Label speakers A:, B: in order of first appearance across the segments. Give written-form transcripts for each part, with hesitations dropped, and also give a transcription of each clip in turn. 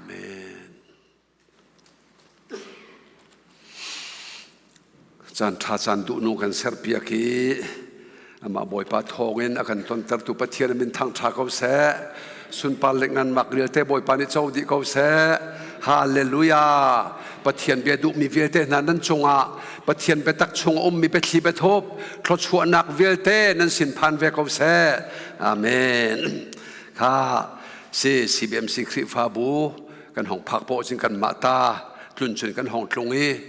A: Amen. Caan ṭha caan duhnu kan serpiak i amah Bawipa thawngin a kan tontertu Pathian min thangṭha ko seh. Sunpar le nganmak vialte Bawipa nih co dih ko seh. Hallelujah. Pathian bia duhmi vialte hna nan cungah Pathian biatak chung a ummi biathli biathup thluachuahnak vialte nan sin phan ve ko seh. Amen. Kha si CBMC Khrihfabu kan hong phak poh cun kan mah ta tlun cun kan hong tlung i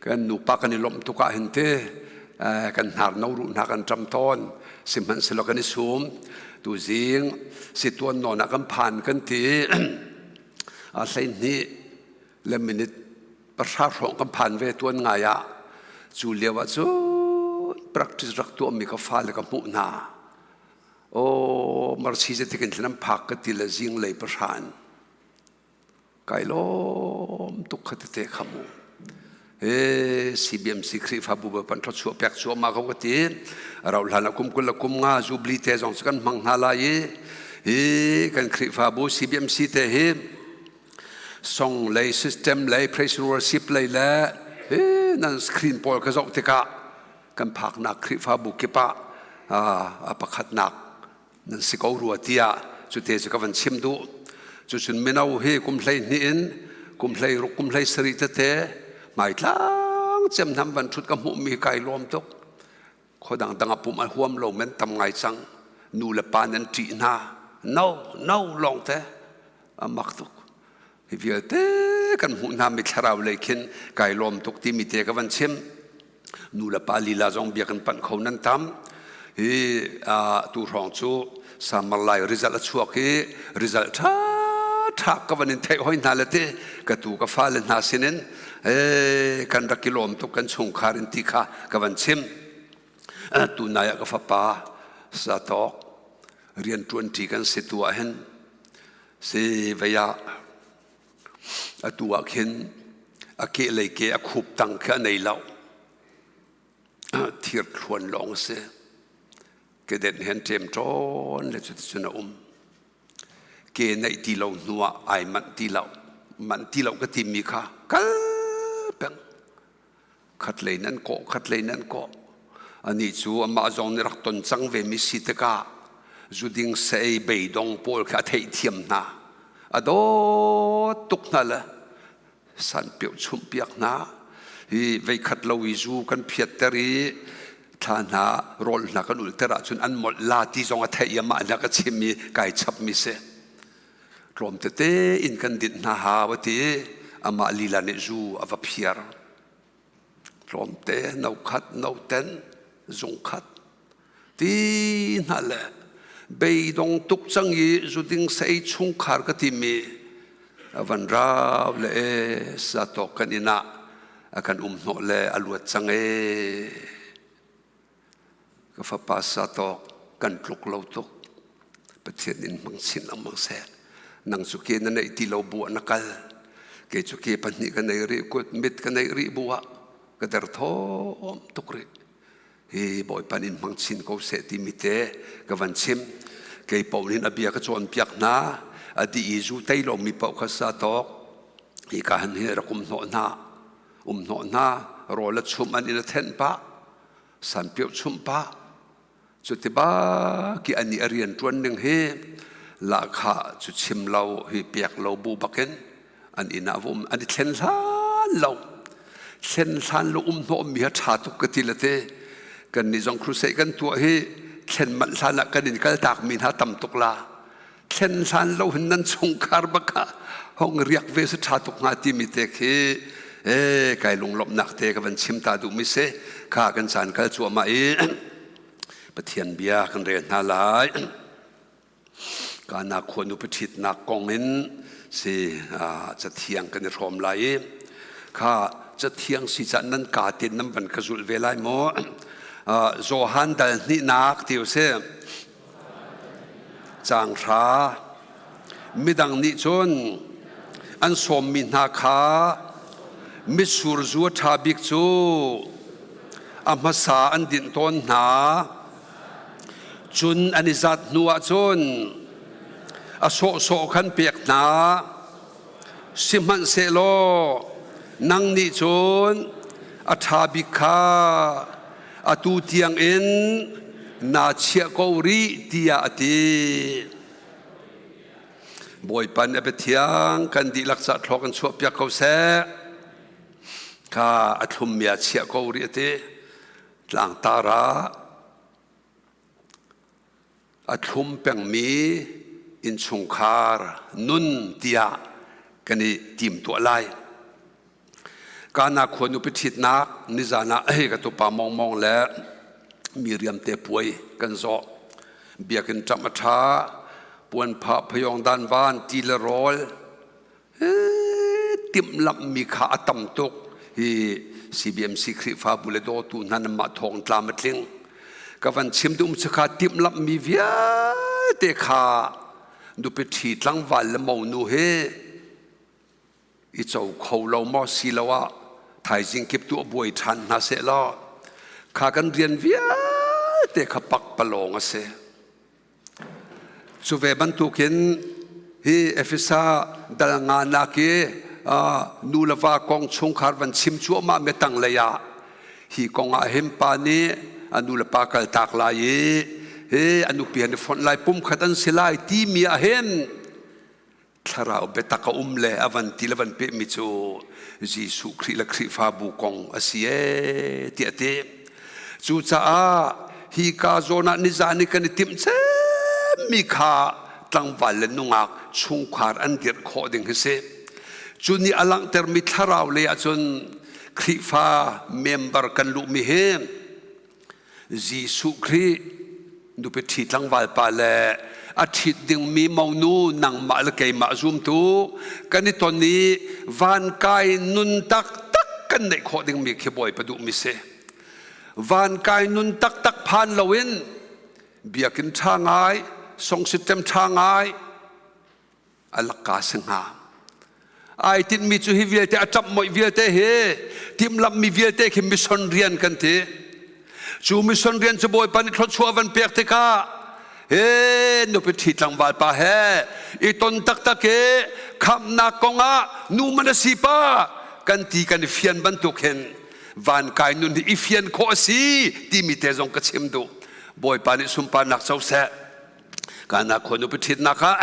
A: kan nupa kan i lawmh tuk ah hin ti kan hnar no ruh hna kan ṭam tawn sihmanhsehlaw kan i sum tuzing situan nawn ah kan phan kan ti a 12 le minute 10 hrawng kan phan ve tuan ngai ah cu lio ah cun practice rak tuahmi ka fale ka hmuh hna. Aw marsi zeitik in thlan an phak ka ti le zinglei pahran kai lawm tuk kha tete kha mu. He CBMC Khrihfabu pan thluachuah pek cuahmah ko ka ti. Rau hlan ah kum 20 le kum nga Jubilee te zong cu kan hmang hna lai i hi kan Khrihfabu CBMC te hi song lei system lei praise and worship lei le hi nan screen pawl ka zoh tikah kan phaknak Khrihfabu kip ah a pakhatnak nan si ko rua tiah cute cu ka van chim duh. Cucun mino hi kum 12 in kum 16 kum 17 tete hmaitlang cem hnam van ṭhut ka hmuhmi kai lawm tuk. Khua dangdang a pum a huam lo men tam ngai cang. Nu le pa nan ṭih hna. No, no lawng te. A mak tuk. Hi vialte kan hmuh hna mi thlarau lei khin kai lawm tuk timi te ka van chim. Nu le pa lila zong bia kan panh kho nan tam. Hi tu hrawng cu summer lai result a chuak i result ṭha ṭha ka van in theih hoi hna le ti ka tu ka fale hna sinin kan rak i lawm tuk kan chungkhar in ti kha ka van chim. Tunai ah ka fapa Satok rian ṭuanṭi kan si tu ah hin si vei ah Atu ah khin a kehlei ke a khup tang khi a nei lo. Thir thluan lawng a si. Kedenh hen ṭemṭawn le cuticun a um. Ke neih ti lo hnu ah ai manh ti lo. Manh ti lo ka timi kha kal peng. Khatlei nan kawh, khatlei nan kawh. Anih cu amah zong nih rak ton cang vemi si tikah zuding saei beidong pawl kha a theihthiam hna. A dawt tuk hna le sanpioh chumhpiak hna. Hi veikhat lo i zu kan phiatter i thla hna rawl hna kan ulter ahcun an molh la ti zong a theih i amah nih a ka chim i kai chapmi si. Tlawm tete in kan dinh hna hau a ti i amah lila nih zu a va phiar. Tlawmte no khat no ten zung khat ti hna le beidong tuk cang i zuding sei chungkhar ka timi a van rau le e satok kan inn ah a kan um hnawh le a luat cang e. Ka fapa satok kan tluk lo tuk. Pathian in hmang chin lengmang seh. Nang cu ke na neih ti lo bu ah na kal. Kei cu ke pahnih ka nei rih, kut mit ka neih rih bu ah ka derthawm tuk rih. Hi Bawipa nih hmang chin ko seh timi te ka van chim. Kei paoh nih a bia ka cawnpiak hna. A dih i zu tei lomi paoh kha satok. Hi ka han hi rak um hnawh hna. Um hnawh hna. Rawl a chumh an in a thenh pah. Sanpioh chumh pah cu tibak i anih a rian ṭuan ning hi lahkhah cu chim lo hi pek lo bu bakin an inn ah va um an i thlen hlan lo thlen hlan lo um hnawhmi ha ṭha tuk ka ti le te kan nih zong crusade kan tuah hi thlen manh hlan ah kan in kal takmi hna tam tuk la thlen hlan lo hin nan chungkhar bak ah hong riak ve si ṭha tuk hnga timi te khi e kai lunglawmhnak te ka van chim ta duhmi si kha kan caan kal cuahmah i Pathian bia kan rel hna lai. Kana khua nupi ṭhitnak kong in si cathiang kan i hrawm lai i kha cathiang si cah nan ka tin nan van ka zulh ve lai maw? Johan dal hnihnak ti u si. Caang hra. Midang nih cun an sawmmi hna kha mitsur zu a ṭha bik cu a hmasa an dinh tawn hna. Cun an i zat hnuah cun a sawhsawh khan pek hna. Sihmanhsehlaw nang nih cun a ṭha bik kha atu tiangin naa chiah ko rih tiah a ti. Bawipa nih a biathiang kan dihlak ca thlawk in chuahpiak ko seh. Kha a thlummi ah chiah ko rih a ti. Tlangtar ah a thlum pengmi innchungkhar nun tiah kan i timtuah lai. Kana khua nupi ṭhitnak nizan ah hei ka tupa mongmong le Miriam te puai kan zawh. Biakinn ṭamh a ṭha, puanphah phayawng dan van, ti le rawl, timhlamhmi kha a tam tuk. Hi CBMC Khrihfabu le dawtu hna nanmah thawng tlam a tling. Ka van chim duh cu kha timhlamhmi vialte kha nupi ṭhi tlangval le monu hi i co kho lo maw siloah thaizing kip tu a buai ṭhan hna seh law kha kan rian vialte kha pakpalawng a si. Cu ve bantukin hi Efesa dal nganak i nu le va kong chungkhar van chim cuahmah mi tanglei ah hi kong ah hin pa nih a nu le pa kaltak lai i hi a nupi an i fonh lai pumkhat an si lai timi ah hin thlarau biatak a um le a van ti le van pehmi cu Jesuh Khrih le Khrihfabu kong a si ee tiah a ti. Cucaah hi ka zawn ah nizan i kan i timh cemmi kha tlangval le nungak chungkhar an dirh khawh ding hi si. Cu nih a langhtermi thlarau lei ahcun Khrihfa member kan luhmi hi Jesuh Khrih nupi ṭhi tlangval pa le a ṭhit dingmi monu nangmah le keimah zumtu kan i ton i vankai nun taktak kan neih khawh dingmi khi Bawipa duhmi si. Vankai nun taktak phan loin biakinn ṭha ngai, song system ṭha ngai, a lakka si hnga. Ai tinhmi cu hi vialte a ṭap moih vialte hi timhlamhmi vialte khi mission rian kan ti. Cu mission rian cu Bawipa nih thluachuah van pek tikah he nupi ṭhi tlangval pa he i ton taktak i khamhnak kongah nu man a si pa kan ti kan i fian bantuk hin van kai nun hi i fian khawh a si timi te zong ka chim duh. Bawipa nih sunparnak co seh. Kana khua nupi ṭhitnak ah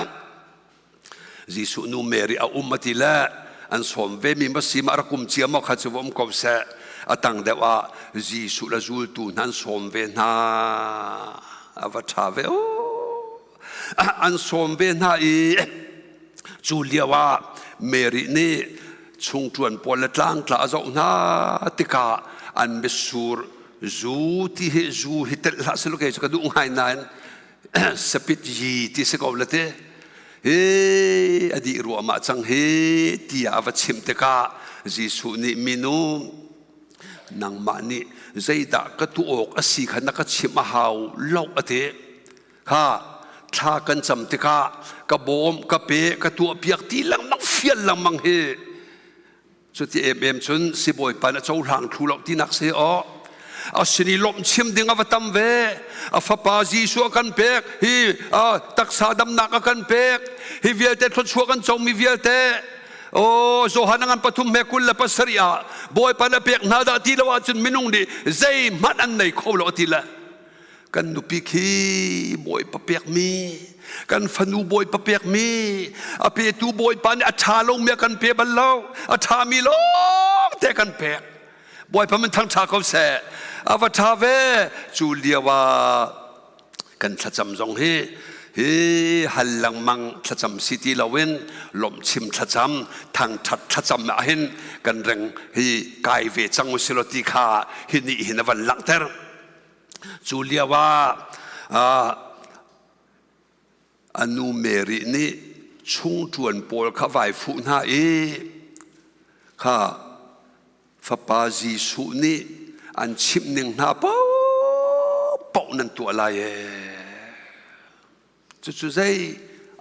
A: Jesuh nu Mary a um a ti le an sawm ve mi ma si ma rak um cia maw kha cu va um ko seh. A tang deuh ah Jesuh le zultu hna an sawm ve hna. A va ṭha ve o. An sawm ve hna i cu lio ah Mary nih chungṭuan pawl le tlangtla a zoh hna tikah an mitsur zu ti hi zu hi telh hlah selaw kei cu ka duh ngai nain sapit yi ti si ko la te hi a dih ruahmah cang hi tiah a va chimh tikah Jesuh nih minu nangmah nih zeidah ka tuah awk a si kha na ka chimh a hau lo a ti kha thla kan cam tikah ka bawm ka pe ka tuah piak ti lengmang fial lengmang hi Cuti emem cun sibawipa nih a cohlang thlu lo tinak si aw. A sin i lawmh chim ding a va tam ve. A fapa Jesuh a kan pek. Hi taksa damnak a kan pek. Hi vialte thluachuah kan comi vialte. Oh, Johan ngan pathum he 27 ah Bawipa na pek hna dah ti lo ahcun minung nih zeihmanh an nei kho lo ti le kan nupi khi Bawipa pekmi kan fanu Bawipa pekmi a petu Bawipa nih a ṭha lomi a kan pe bal lo a ṭhami lawng te kan pek Bawipa min thangṭha ko seh a va ṭha ve cu lio ah kan thlacam zong hi hi hal lengmang thlacam si ti loin lawmhchim thlacam thangṭhat thlacam ah hin kan reng hi kai ve cang usilaw ti kha hi nih hin a van langhter Cu lio ah a nu Mary nih chungṭuan pawl kha vai fuh hna i kha fapa Jesuh nih an chimh ning hna paohpaoh nan tuah lai ee. Cucu zei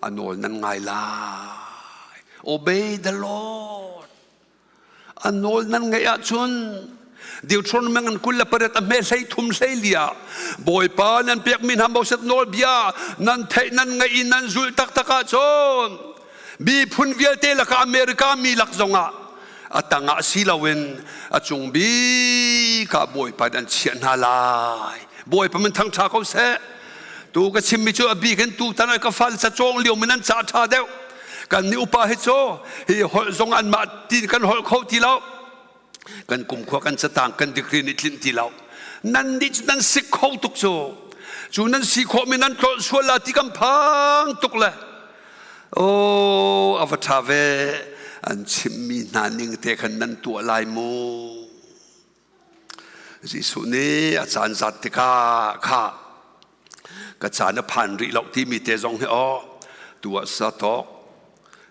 A: a nawl nan ngai lai. Obey the Lord. A nawl nan ngaih ahcun Deuteronomy ngan 28 a hme hlei thum hlei lia Bawipa nan pekmi hna Moses nawlbia nan theih nan ngaih i nan zulh taktak ahcun. Miphun vialte lakah America mi lak zongah a tangah si loin a cung bik ah Bawipa nih an chiah hna lai. Bawipa min thangṭha ko seh. Tu ka chimmi cu a bik in tutan ah ka fale cacawng lio min an ca ṭha deuh. Kan nih upa hi cu hi holh zong anmah ti kan holh kho ti lo. Kan kumkhua kan catang kan degree nih tlinh ti lo. Nan nih cu nan sik kho tuk cu. Cu nan si khawhmi nan tlolh sual la ti kan phang tuk le. Aw, a va ṭha ve. An chimhmi hna ning te khan nan tuah lai mu. Jesuh nih a caan zat tikah kha ka caan a phan rih lo timi te zong hi aw tu ah sa tawk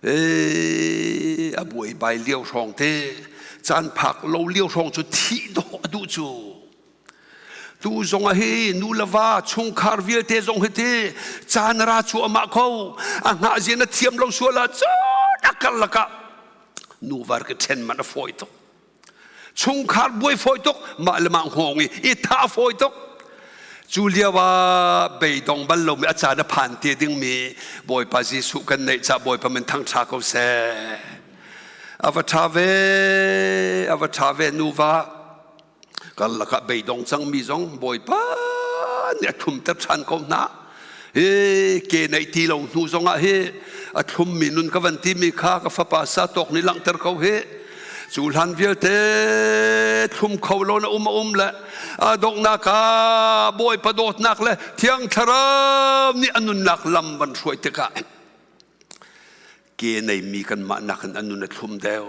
A: ee a buaibai lio hrawng te caan phak lo lio hrawng cu thih dawh a duh cu Tu zong ah hi nu le va chungkhar vialte zong hi ti caan ra cu amah ko a hngah zia na thiam lo sual ah cun a karlak ah nuvar ka ṭhen man a fawi tuk chungkhar buai fawi tuk mah le mah hngawng i i thah a fawi tuk cu lio ah beidong bal lomi a caan a phan te dingmi Bawipa Jesuh kan neih ca Bawipa min thangṭha ko seh a va ṭha ve a va ṭha ve nuva Karlak ah beidong cangmi zong Bawipa nih a thlumter ṭhan ko hna. Hi ke neih ti lo hnu zongah hi a thlummi nun ka van timi kha ka fapa sa tawk nih langhter ko hi. Cu hlan vialte thlum kho lo na um a um le a donghnak ah Bawipa dawtnak le Thiang Thlarau nih a nunnak lam van hruai tikah ke neimi kanmah nakin a nun a thlum deuh.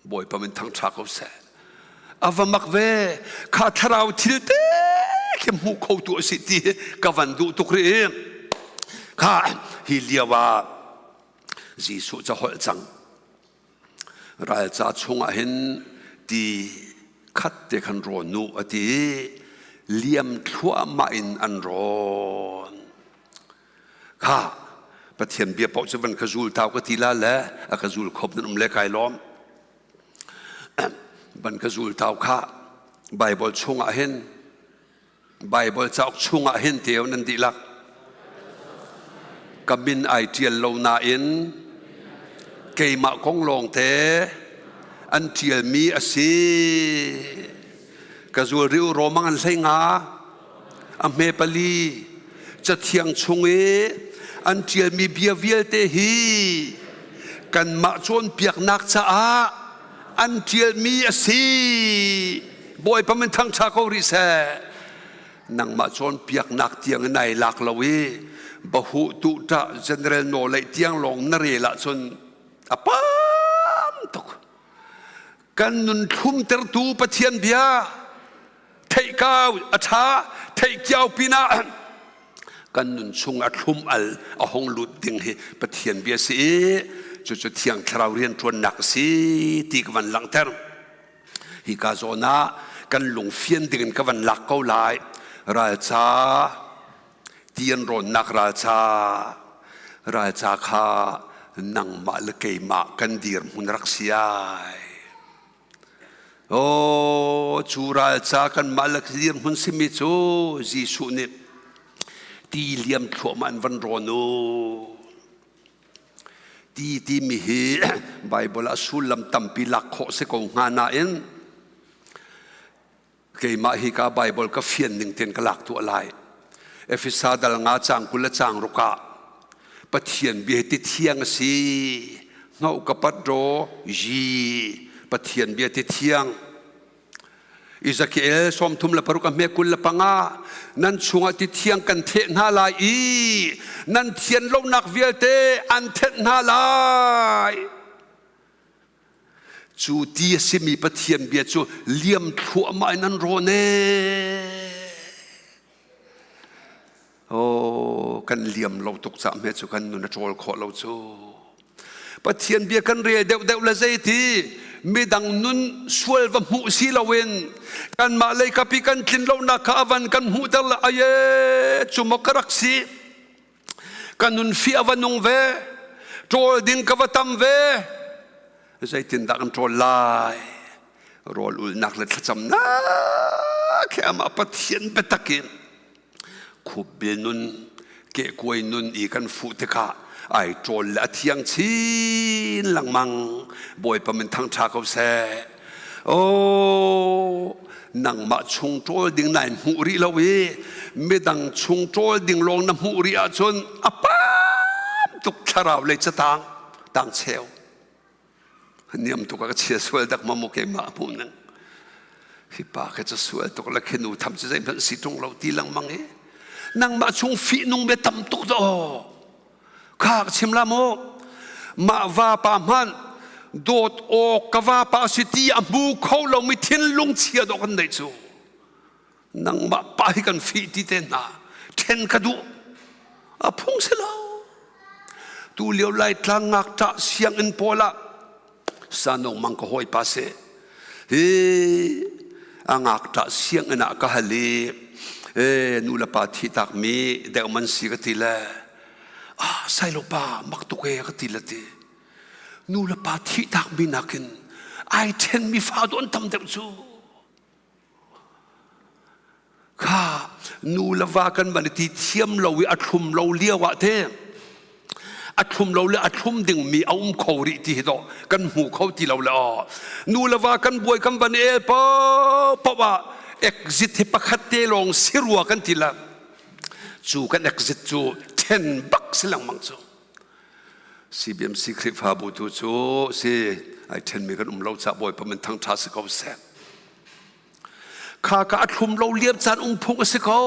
A: Bawipa min thangṭha ko seh. A va mak ve kha thlarau thil te khi hmu kho tu a si ti ka van duh tuk rih. Kha hi lio ah Jesuh ca holh cang. Ralca chungah hin ti khat te khan rawn u a ti liam thluahmah in an rawn. Kha Pathian bia paoh cu van ka zul tau ka ti la le a ka zul khop nan um le kai lawm. Van ka zul tau kha Bible chungah hin Bible cauk chungah hin teo nan dihlak ka min ai ṭial lo nain keimah kong lawngte an ṭialmi a si. Ka zul riu romang an hlei nga a hme pali cathiang chung i an ṭialmi bia vialte hi kanmah cawnpiaknak caah an ṭialmi a si. Bawipa min thangṭha ko rih seh. Nangmah cawnpiaknak tiang in ai lak lo i bahu tuhṭah general nawlei tiang lawng na rel ahcun a pam tuk. Kan nun thlumtertu Pathian bia theih kau a ṭha theih kiau pinah kan nun chung a thlum al a hong lut ding hi Pathian bia si i cucu Thiang Thlarau rianṭuannak a si ti ka van langhter. Hika zawn ah kan lungfian ding in ka van lak ko lai. Ralca ti an rawnnak ralca ralca kha nangmah le keimah kan dirhmun rak si ai. Aw, cu ralca kanmah le dirhmun simi cu Jesuh nih ti liam thluahmah in van rawn u. Ti timi hi Baibal ah sullam tampi lak khawh si ko hnga nain Keimah hi ka Baibal ka fian ning tein ka lak tuah lai. Efesa dal nga cang 20 le cang ruk ah Pathian bia hi ti thiang a si. Hnoh ka pat ro yi Pathian bia ti thiang. Ezekiel 36 a hme 25 nan chungah ti thiang kan theh hna lai i nan thian lonak vialte an thenh hna lai. Cu ti a simi Pathian bia cu liam thluahmah in an rawn ee. Oh, kan liam lo tuk cah hme cu kan nun a ṭawl khawh lo cu. Pathian bia kan rel deuhdeuh le zeiti midang nun sual va hmuh si loin kanmah lei kapi kan tlin lonak kha a van kan hmuhter le aye cu maw ka rak si Ka nun fi a va nung ve, ṭawl ding ka va tam ve. Zeitindah kan ṭawl lai? Rawl ulnak le thlacamnak he amah Pathian biatak in khupbil nun, kehkuai nun i kan fuh tikah Ai ṭawl le a thiang chin lengmang. Bawipa min thangṭha ko seh. Oh, nangmah chung ṭawl ding nai hmuh rih lo i midang chung ṭawl ding lawng na hmuh rih ahcun a pam tuk thlarau lei catang tang cheu. Niam tuk a ka chia sual dak ma mu keimah hmuh ning. Hi pa khi cu sual tuk le khi nu tham cu zeihmanh si ṭung lo ti lengmang i nangmah chung fihnung bia tam tuk daw. Kha ka chim la mu. Mah vapa hmanh dawt awk ka vapa si ti a hmu kho lomi thinlung chia dawh kan neih cu. Nangmah pa hi kan fih ti te hna. Ṭhen ka duh. A phung si lo. Tu lio Laitlang ngakṭah sianginn pawl ah sanong mang ka hawipa si. Hi a ngakṭah sianginn ah ka hal i e nu le pa thi takmi deuh man si ka ti le ah sailo pa mak tuk e ka ti le ti. Nu le pa thi takmi nakin ai ṭhenmi fa tu an tam deuh cu. Kha nu le va kan van i ti thiam lo i a thlum lo lio ah te a thlum lo le a thlum dingmi a um kho rih ti hi dawh kan hmu kho ti lo le aw nu le va kan buai kan van el paohpaoh ah exit hi pakhat te lawng si rua kan ti la cu kan exit cu then bak si lengmang cu CBMC Khrihfabu tu cu si ai ṭhenmi kan um lo ca Bawipa min thangṭha si ko seh. Kha ka a thlum lo lio caan um phung a si ko.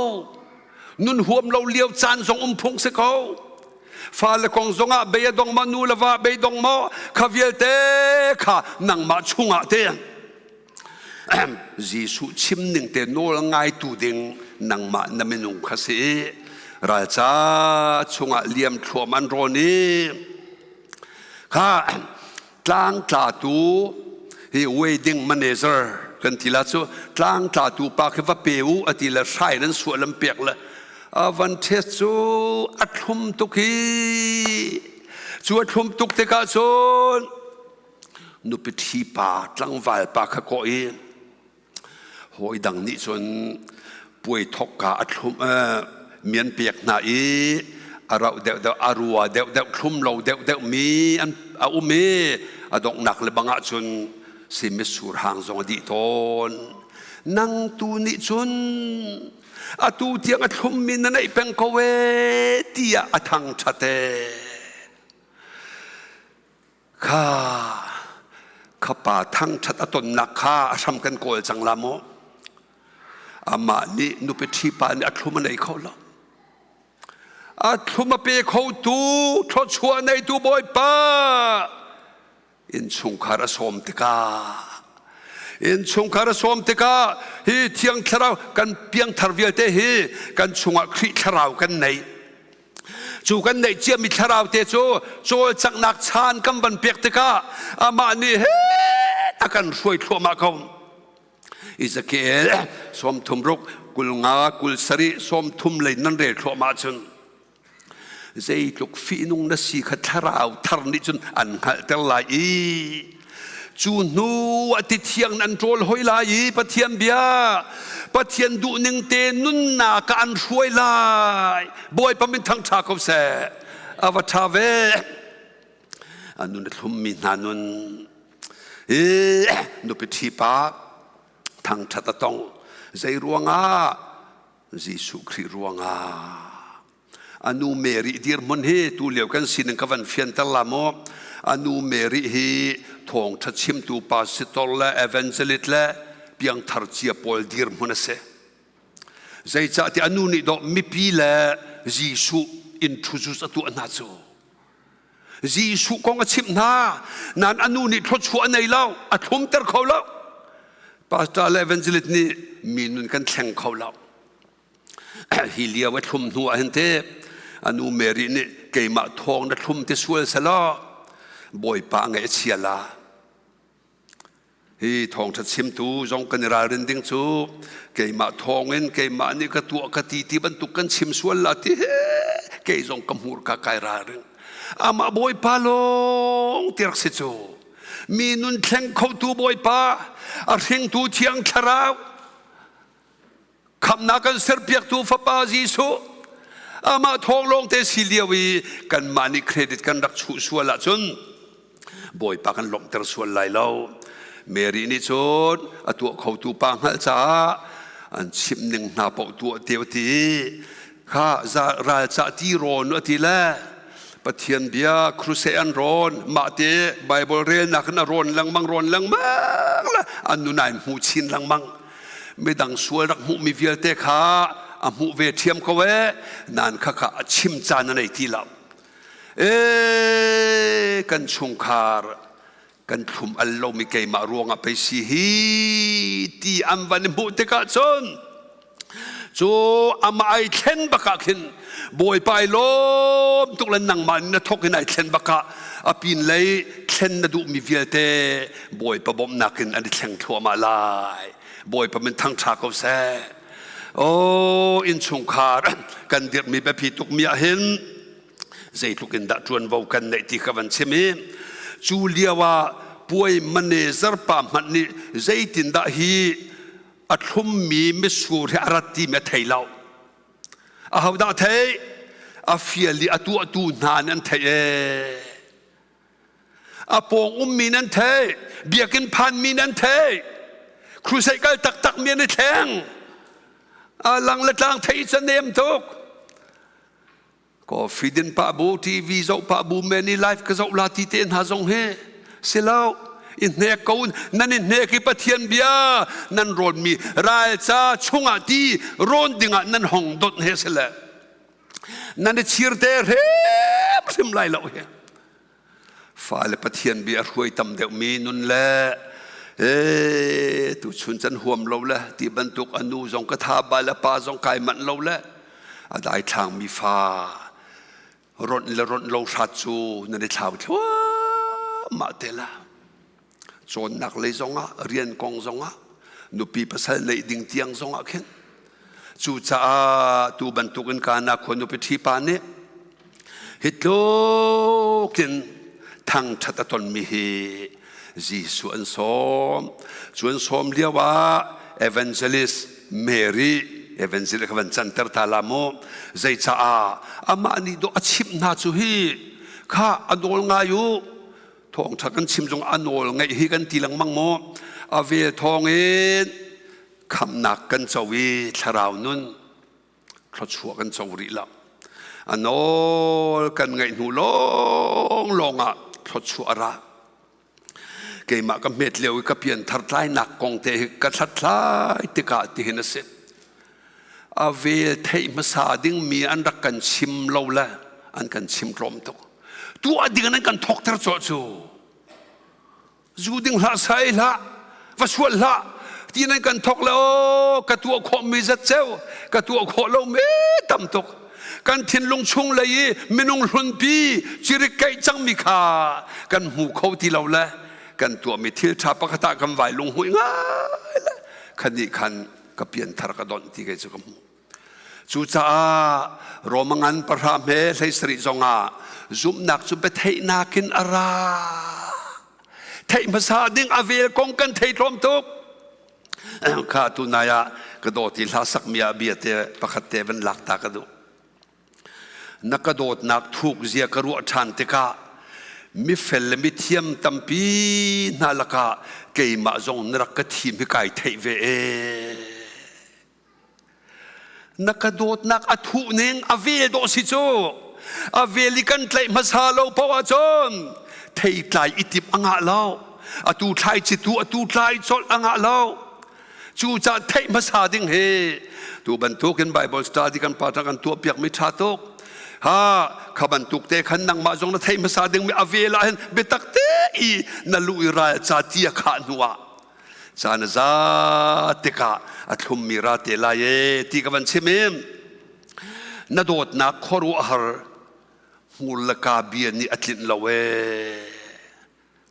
A: Nun huam lo lio caan zong um phung si ko. Fale kong zongah bei a dong ma nu le va bei dong maw kha vialte kha nangmah chungah te Jesuh chim ning te nawl ngaitu ding nangmah na minung kha si. Ralca chungah liam thluam an rawn i kha tlangtlatu hi wedding manager kan ti la cu tlangtlatu pa khi va pe u a ti le hrai nan suah lam pek le a van test cu a thlum tuk hi cu a thlum tuk tikah cun nupi ṭhi pa tlangval pa kha kawh i Hawi dang nih cun puai thokka a thlum mi an pek hna i a rauh deuhdeuh a rua deuhdeuh thlum lo deuhdeuh mi an a um i a donghnak le bang ahcun si mitsur hang zong a dih tawn. Nang tu nih cun atu tiang a thlummi na neih peng ko ee tiah a thangṭhat ee. Kha kha pa thangṭhat a tonnak kha a hram kan kawl cang la maw? Amah nih nupi ṭhi pa nih a thlum a nei kho lo. A thlum a pe khotu thluachuah neitu Bawipa innchungkhar a sawm tikah innchungkhar a sawm tikah hi thiang thlarau kan piangthar vialte hi kan chungah Khrih thlarau kan nei. Cu kan neih ciami thlarau te cu cawlcanghnak chan kan van pek tikah amah nih he a kan hruai thluahmah ko. Ezekiel 36 50 27 30 lei nan rel thluahmah cun zeitluk fihnung na si kha thlarau thar nih cun an hngalhter lai i Cu hnu ah ti thiang nan ṭawl hoi lai i Pathian bia Pathian duhning te nunnak ah an hruai lai. Bawipa min thangṭha ko seh. A va ṭha ve. A nun a thlummi hna nun i nupi ṭhi pa thangṭhat a tong. Zei ruangah? Jesuh Khrih ruangah. A nu Mary dirhmun hi tu lio kan sining ka van fianter la maw? A nu Mary hi thawngṭha chimtu pastor le evangelist le piangthar cia pawl dirhmun a si. Zeicahtiah a nu nih dawh mipi le Jesuh introduce a tuah hna cu. Jesuh kong a chimh hna nain a nu nih thluachuah a nei lo, a thlumter kho lo. Pastor le evangelist nih mi nun kan thleng kho lo. Hi lio a thlum hnu ah hin te a nu Mary nih keimah thawng na thlum ti sual selaw Bawipa ngaih a chia la. Hi thawngṭha chimtu zong kan i ralrin ding cu keimah thawngin keimah nih ka tuah ka ti ti bantuk kan chim sual la ti he kei zong ka hmurka kai ralring. Amah Bawipa lawng ti rak si cu. Mi nun thleng khotu Bawipa, a hringtu Thiang Thlarau, Khamhnak kan serpiaktu Fapa Jesuh, Amah thawng lawng te si lio i kanmah nih credit kan rak chuh sual ahcun Bawipa kan lawmhter sual lai lo. Mary nih cun a tuah khotu pa hngalh caah an chimh ning hna paoh tuah te ti kha ralcah ti rawn a ti le Pathian bia crusade an rawn mah te Bible relnak in a rawn lengmang rawn lengmang le an nun ai hmu chin lengmang midang sual rak hmuhmi vialte kha a hmuh ve ṭhiam ko e nan kha kha a chim caan a nei ti lo e kan chungkhar kan thlum al lomi keimah ruangah pei si hi ti an van i hmuh tikah cun cu amah ai thlen bak ah khin bawipa ai lawm tuk le nangmah na thok in ai thlen bak ah a pin lei thlen na duhmi vialte bawipa bawmhnak in an i thleng thluahmah lai bawipa min thangṭha ko seh oh innchungkhar kan dirhmi biapi tukmi ah hin zeitluk in dah ṭuanvo kan neih ti kha van chim i cu lio ah puai manager pa hmanh nih zeitindah hi a thlummi mitsur hi a rat timi a thei lo. Ahodah thei? A fial i a tuahtu hna nih an theih ee. A pawng ummi nan theih, biakinn phanmi nan theih, crusade kal taktakmi an i thleng. A lang le tlang theih cu nem tuk. Coffee din pah bu, TV zoh pah bu men i live ka zoh la ti te hna zong hi si lo. I hnek ko nan i hnek i Pathian bia nan rawnmi ralca chungah ti rawn dingah nan hong dot he si le nan i chir te hrim hrim lai lo hi. Fale Pathian bia a hruai tam deuhmi nun le e tu chun can huam lo le ti bantuk a nu zong ka tha bal a pa zong kai manh lo le a daithlang mi fa ronh le ronh lo hrat cu nan i thlau thluahmah te la. Cawnnak lei zongah rian kong zongah nupi pasal neih ding tiang zongah khin cucaah tu bantukin Kana khua nupi ṭhi pa nih hi tlukin thangṭhat a tonmi hi Jesuh an sawm. Cu an sawm lio ah evangelist Mary evangelist kha van canter ta la mu zeicaah amah nih dawh a chimh hna cu hi kha a nawl ngai u thawngṭha kan chim zong a nawl ngeih hi kan ti lengmang maw a vel thawngin khamnak kan co i thlarau nun thluachuah kan co rih lo a nawl kan ngaih hnu lawnglawng ah thluachuah a ra keimah ka hmet lio i ka pianthar tlainak kong te hi ka hlathlai tikah tihin a si a vel theih hmasa dingmi an rak kan chim lo le an kan chim tlawm tuk tuah ding in an kan thawkter cawh cu zu ding hlah sai hlah va sual hlah ti nan kan thawk le aw ka tuah khawh mi zat ceu ka tuah khawh lo me tam tuk kan thinlung chung lei i minung hlunpi cirik keih cangmi kha kan hmu kho ti lo le kan tuahmi thil ṭha pakhat ah kan vai lung hui ngai le khan nih khan ka pianthar ka donh ti kei cu ka hmuh Cucaah Roma ngan pahra hme 17 zongah zumhnak cu biatheihnak in a ra. Theih hmasa ding a vel kong kan thei tlawm tuk. Kha tu nai ah ka dawt i hla sakmi ah bia te pakhat te van lak ta ka duh. Na ka dawtnak thuk zia ka ruah ṭhan tikah mifel le mithiam tampi hna lakah keimah zong na rak ka thim hi kai theih ve ee. Na ka dawtnak a thuh ning a vel dawh si cu. A vel i kan tlaih hmasa lo paoh ahcun theitlai i tip a ngah lo. Atu thlai citu atu tlai colh a ngah lo. Cucaah theih hmasa ding hi tu bantukin Bible study kan pa kan tuahpiakmi ṭha tuk. Ha kha bantuk te khan nangmah zong na theih hmasa dingmi a vel ah hin biatak te i na lu i ral ca ti a khah hnu ah caan a za tikah a thlummi ra te lai e ti ka van chim i na dawtnak khuaruahhar hmur le ka bia nih a tlinh lo e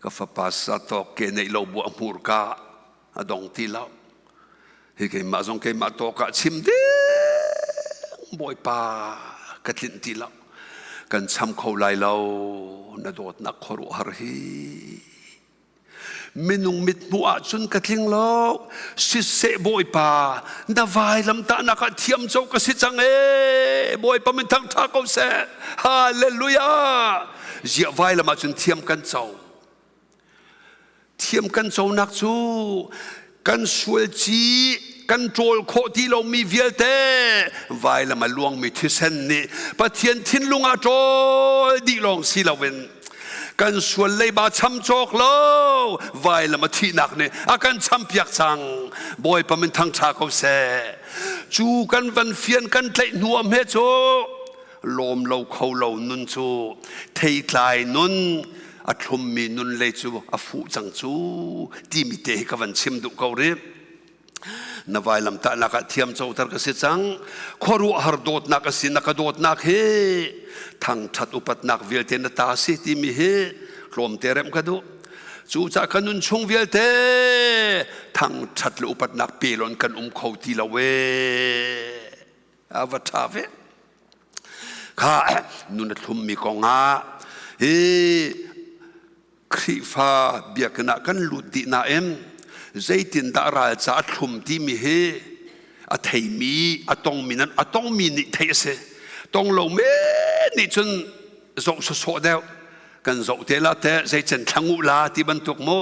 A: ka fapa sa tawk ke neih lo bu a hmur ka a dong ti lo hi keimah zong keimah tawk ah chim ding bawipa ka tlinh ti lo kan cham kho lai lo na dawtnak khuaruahhar hi. Minung mithmuh ahcun ka tling lo. Siseh Bawipa, na vailamtahnak ah thiam co ka si cang ee. Bawipa min thangṭha ko seh. Hallelujah. Ziah vailam ahcun thiam kan co. Thiam kan conak cu kan sual ci kan ṭawl khawh ti lomi vialte vailam a luangmi thisen nih Pathian thinlung ah ṭawl dih lawng si loin kan sual leiba cham cawk lo vailam a thihnak nih a kan champiak cang. Bawipa min thangṭha ko seh. Cu kan van fian kan tlaih hnu ah hme cu lawm lo kho lo nun cu theitlai nun a thlummi nun lei cu a fuh cang cu timi te hi ka van chim duh ko rih. Na vailamtahnak ah thiam coter ka si cang. Khuaruahhar dawtnak a si na ka dawtnak hi thangṭhat upatnak vialte na ta si timi hi tlawmte remh ka duh. Cucaah ka nun chung vialte thangṭhat le upatnak pe lon kan um kho ti lo ee. A va ṭha ve. Kha nun a thlummi kong ah hi Khrihfa biakinn ah kan lut dih nain zeitindah ral ca a thlum timi hi a theimi a tongmi nan a tongmi nih theih a si. Tong lo men nih cun zoh sawsawh deuh kan zoh te la te zeicen thlang u la ti bantuk mu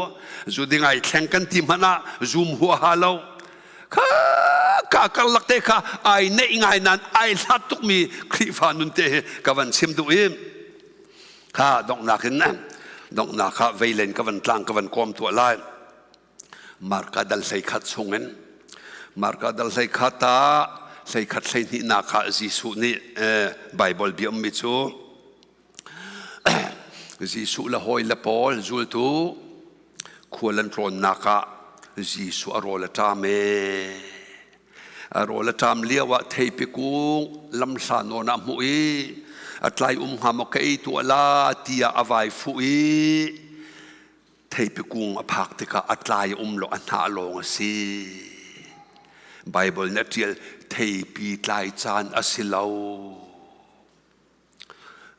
A: zu ding ai thleng kan ti hmanh ah zum huaha lo kha ka karlak te kha ai neih ngai nan ai hlat tukmi Khrihfa nun te hi ka van chim duh i kha donghnak in donghnak ah veilen ka van tlang ka van kawm tuah lai. Marka dal 11 chungin Marka dal 11 ah 11 12 ah Jesuh nih Baibal bia ummi cu Jesuh le hawi le pawl zultu khual an tlawnnak ah Jesuh a rawl a ṭam ee. A rawl a ṭam lio ah theipi kung lamhla nawn ah hmuh i a tlai um hnga maw ka ei tuah la tiah a vai fuh i theipi kung a phak tikah a tlai um lo a hnah lawng a si. Baibal nih a ṭial theipi tlai caan a si lo.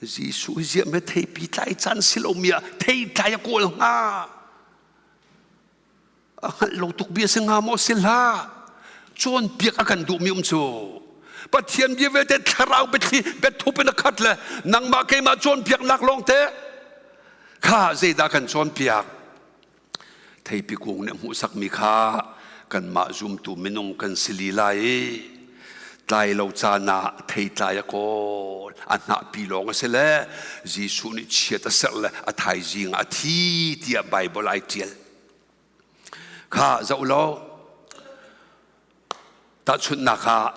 A: Jesuh hi ziah me theipi tlai caan si lomi ah theitlai a kawl hnga? A hngalh lo tuk bia si hnga maw si hlah? Cawnpiak a kan duhmi um cu. Pathian bia vialte thlarau biathli biathup in a khat le nangmah keimah cawnpiaknak lawng te kha zeidah kan cawnpiak? Theipi kung nih a hmuhsakmi kha kanmah zumtu minung kan si lila i tlai lo caan ah theitlai a kawl a hnahpi lawng a si le Jesuh nih chiat a serh le a thaizing ah a thi tiah Baibal ai ṭial. Kha zoh law tahchunhnak ah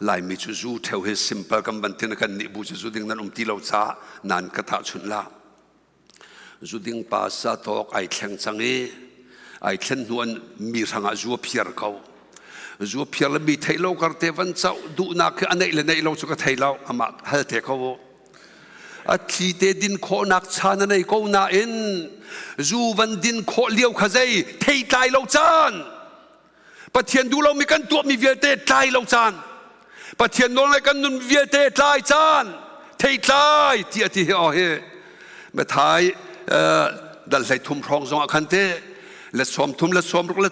A: Laimi cu zu ṭheo hi simple kan van tin kan nih bu cu zu ding nan um ti lo caah nan ka tahchunh la. Zuding pa satawk ai thleng cang i ai thlen hnu an mi hrangah zu a phiar ko. Zu a phiar le mi theih lo kar te van cauh duhnak khi a neih le neih lo cu ka thei lo amah hal te ko u. A thli te din khawhnak chan a nei ko nain zu van din khawh lio kha zei thei tlai lo caan. Pathian duh lomi kan tuahmi vialte tlai lo caan Pathian nawl ngai kan nun vialte tlai caan thei tlai ti a ti hi aw hi Mathai dal hlei thum hrawng zong ah khan te le sawm thum le sawm ruk le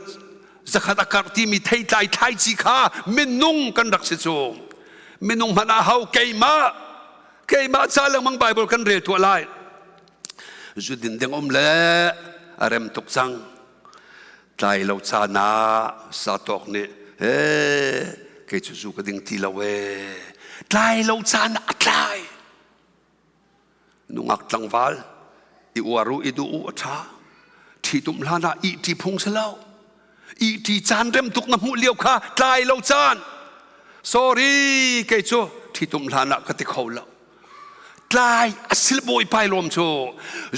A: zakhat a karh timi thei tlai thlaici kha minung kan rak si cu minung hmanh ah hau keimah keimah ca lengmang Bible kan rel tuah lai zu din ding um le a rem tuk cang Tlai lo caan ah satawk nih he kei cu zu ka ding ti lo ee. Tlai lo caan ah a tlai. Nungak tlangval i uar u i duh u a ṭha. Ṭhitum hlan ah ihṭi phung si lo. Ihṭi caan rem tuk na hmuh lio kha tlai lo caan. Sorry kei cu ṭhitum hlan ah ka ti kho lo. Tlai a sil bawipa i lawm cu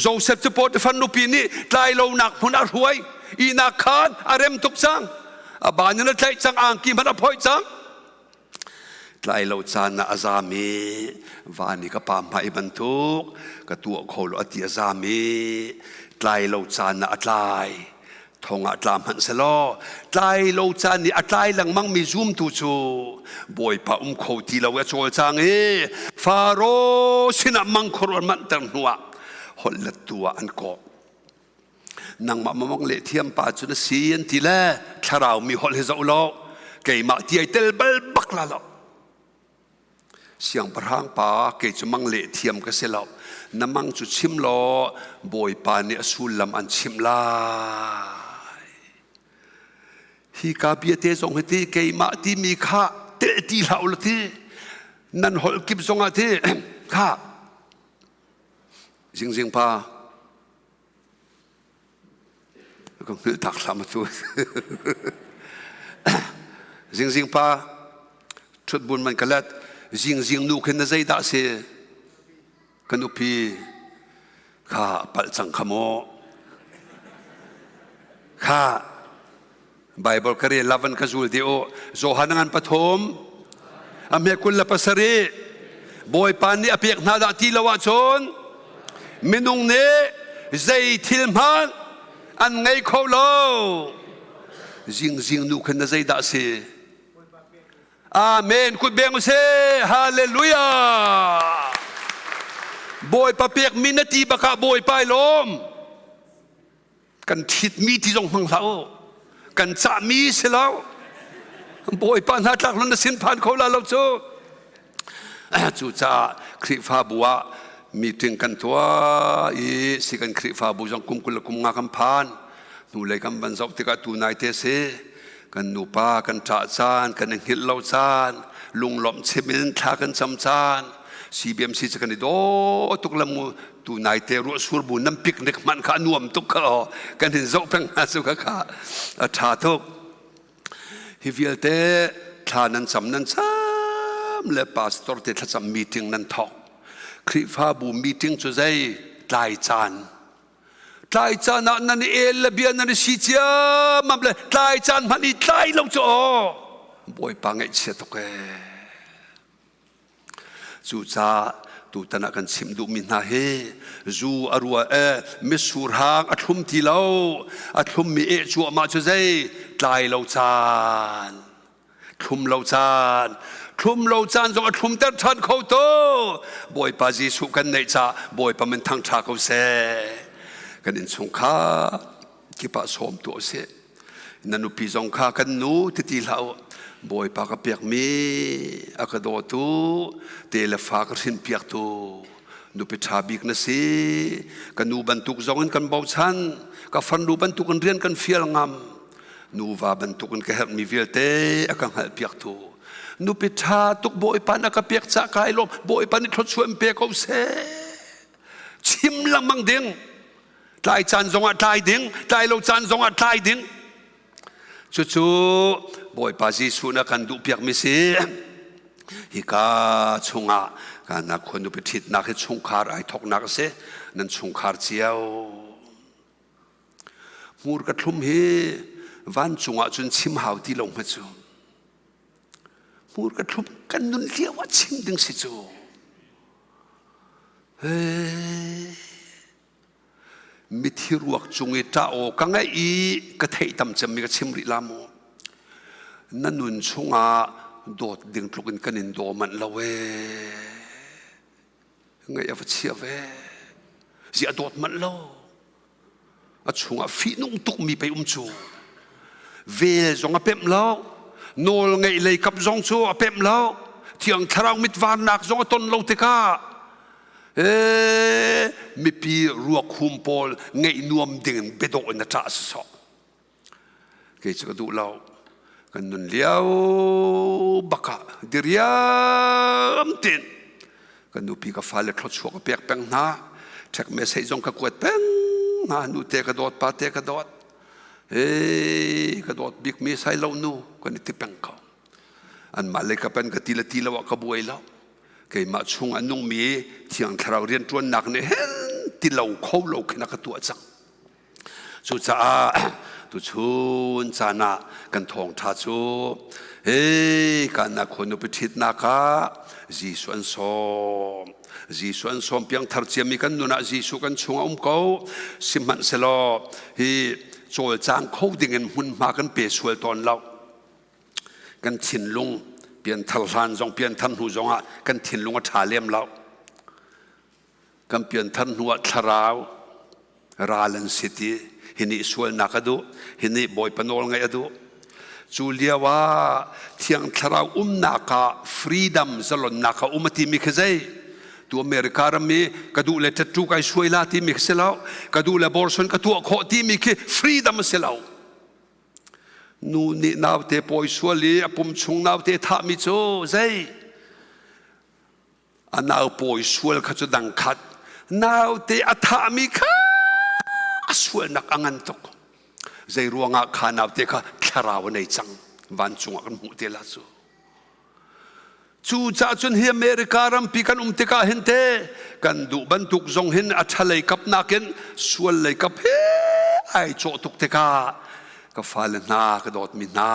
A: Joseph cu Potifar nupi nih tlai lonak hmun a hruai ihnak khan a rem tuk cang a ban in a tlaih cang angki hmanh a phoih cang tlai lo caan ah a zam i van i ka pa hmai bantuk ka tuah kho lo a ti a zam i tlai lo caan ah a tlai Thong ah tla hmanh selaw tlai lo caan i a tlai lengmang mi zumtu cu Bawipa um kho ti lo i a cawlcang i Faro sinah mangkhor an manhter hnuah holhlettu ah an kawh. Nangmah mamang le thiam pa cu na si an ti le thlarau mi holh hi zoh lo keimah ti ai tel bal bak la lo. Siangpahrang pa kei cu mang leh thiam ka si lo. Na mang cu chim law Bawipa nih a sullam an chimh lai. Hi ka bia te zong hi ti keimah timi kha telh ti hlah u ti nan holh kip zongah ti kha zingzing pa Ka hngilh tak hlah tu. Zingzing pa ṭhut bun man ka let. Zingzing nu khin na zeidah si? Ka nupi kha palh cang kha maw? Kha Bible ka rel lavan ka zul di u. Johan ngan pathum a hme 27 Bawipa nih a pek hna dah ti lo ahcun minung nih zei thil hmanh an ngei kho lo. Zingzing nu khan na zeidah si? Amen. Kut beng usih. Hallelujah. Bawipa pek mi na ti bakah Bawipa i lawm. Kan ṭhitmi ti zong hmang hlah u. Kan cahmi si lo. Bawipa hna tlak na sin phan kho la lo cu. Cucaah Khrihfabu ah meeting kan tuah i si kan Khrihfabu zong kum 20 le kum nga kan phan. Hnulei kan van zoh tikah tu nai te si. Kan nupa kan ṭah caan, kan i hngilh lo caan, lunglawmh chim in thla kan cam caan, CBMC cu kan i daw tuk le mu tu nai te ruah sur bu nan picnic hmanh kha a nuam tuk kha aw kan hin zoh peng hna cu kha kha a ṭha tuk. Hi vialte thla nan cam nan cam le pastor te thlacam meeting nan thawk. Khrihfabu meeting cu zei tlai caan tlai caan ah nan i el le bia nan i si ciammam le tlai caan hmanh i tlai lo cu aw Bawipa ngaihchia tuk ee. Cucaah tutan ah kan chim duhmi hna hi zu a rua e mitsur hang a thlum ti lo a thlummi eh cuahmah cu zei tlai lo caan thlum lo caan thlum lo caan zong a thlumter ṭhan kho to Bawipa Jesuh kan neih caah Bawipa min thangṭha ko seh kan innchungkhar kip ah sawm tuah usih na nupi zong kha kan nu ti ti hlah u Bawipa ka pekmi a ka dawtu te le fa ka hrinpiaktu nupi ṭha bik na si ka nu bantuk zong in kan bochan ka farnu bantuk in rian kan fial ngam nuva bantuk in ka herhmi vialte a ka hngalhpiaktu nupi ṭha tuk Bawipa na ka pek cah kai lawm Bawipa nih thluachuah in pe ko seh chim lengmang ding Tlai caan zongah tlai ding, tlai lo caan zongah tlai ding. Cucu Bawipa Jesuh na kan duhpiakmi si. Hika chungah kana khua nupi ṭhitnak hi chungkhar ai thoknak a si. Nan chungkhar cio. Hmur ka thlum hi vancung ah cun chim hau ti lo hnga cu. Hmur ka thlum kan nun lio ah chim ding si cu. Hey. Mithi ruak cung i ṭah aw ka ngaih i ka theih tam cemmi ka chim rih la mu. Na nun chungah dawt ding tluk in kan in daw manh lo ee. Ngaih a va chia ve. Zi a dawt manh lo. A chungah fihnung tukmi pei um cu. Vel zong a pemh lo. Nawl ngeih lei kap zong cu a pemh lo. Thiang Thlarau mitvannak zong a ton lo tikah ee mipi ruak hum pawl ngeih nuam ding in biadawh in a ṭah sawsawh. Kei cu ka duh lo. Kan nun lio bakah diriam tein kan nupi ka fale thluachuah ka pek peng hna. Ṭhek message zong ka kuat peng hna. Nu te ka dawt, pa te ka dawt. Hey, ka dawt bikmi sai lo nu kan i ti peng ko. Anmah lei ka pen ka ti le ti lo ah ka buai lo. Keimah chung a nungmi Thiang Thlarau rianṭuannak nih hin ti lo kho lo khin a ka tuah cang. Cucaah tuchun caan ah kan thawngṭha cu hei kana khua nupi ṭhitnak ah Jesuh an sawm. Jesuh an sawm piangthar ciami kan nun ah Jesuh kan chungah um ko. Sihmanhsehlaw hi cawlcang kho dingin hmunhma kan pe sual tawn lo. Kan thinlung pianthar hlan zong pianthar hnu zongah kan thinlung a ṭha lem lo. Kan pianthar hnu ah thlarau. Ral an si ti. Hi nih sualnak a duh, hi nih Bawipa nawl ngaih a duh. Cu lio ah Thiang Thlarau umnak ah freedom zalonnak a um a timi khi zei? Tu America ram i ka duh le tattoo kai suai la timi khi si lo. Ka duh le abortion ka tuah khawh timi khi freedom a si lo. Nu nih naute pawi sual i a pum chung naute thahmi cu zei? A nau pawi sual kha cu dang khat. Naute a thahmi kha a sualnak a ngan tuk. Zei ruangah kha naute kha thlarau a nei cang. Vancung ah kan hmuh te la cu. Cucaah cun hi America rampi kan um tikah hin te kan duh bantuk zong hin a ṭhalei kap nakin sual lei kap he ai cawh tuk tikah ka fale hna ka dawtmi hna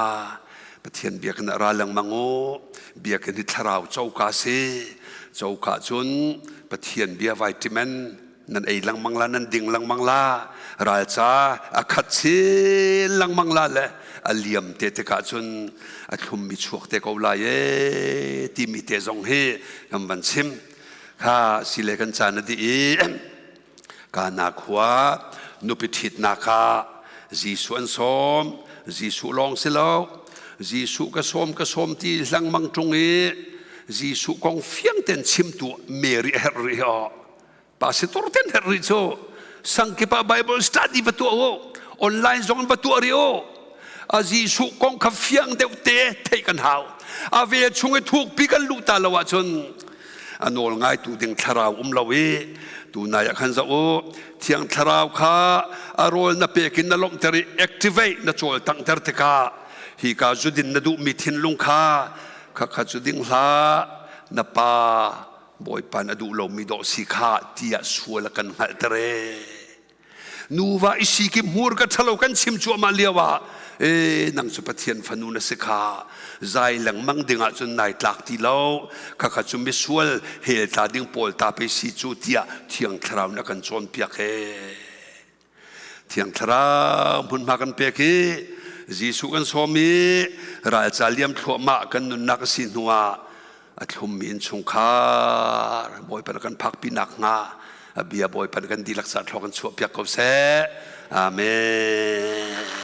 A: Pathian biakinn ah ra lengmang u. Biakinn hi thlarau coka si. Coka cun Pathian bia vitamin nan ei lengmang la nan ding lengmang la ralca a khat chin lengmang la le a liam te tikah cun a thlummi chuak te ko lai e timi te zong hi kan van chim kha sile kan caan a dih i Kana khua nupi ṭhitnak ah Jesuh an sawm Jesuh lawng si lo Jesuh ka sawm ka sawm ti lengmang ṭung i Jesuh kong fiang ten chimtu Mary a herh rih aw pastor ten herh rih cu sangkip ah Bible study va tuah u online zong in va tuah rih u a Jesuh kong kha fiang deuh te theih kan hau a ve chung i thukpi kan luh ta lo ahcun a nawl ngaitu ding thlarau um lo i tunai ah khan zoh u thiang thlarau kha a rawl na pek in na lawmhter i activate na cawl tanghter tikah hi ka zudin na duhmi thinlung kha khakha cu ding hlah na pa bawipa na duh lomi dawh si kha tiah sual a kan hngalhter ee nuva i si ki hmur ka ṭhalo kan chim cuahmah lio ah e nang cu Pathian fanu na si kha zai lengmang ding ah cun nai tlak ti lo khakha cu misual hel tla ding pawl ta pe si cu tiah Thiang Thlarau na kan cawnpiak he Thiang Thlarau hmunhma kan pek i Jesuh kan sawm i ralca liam thluahmah kan nunnak a si hnuah a thlummi innchungkhar Bawipa na kan phakpi nakhnga a bia Bawipa na kan dihlak sa thlawk kan chuahpiak ko seh. Amen.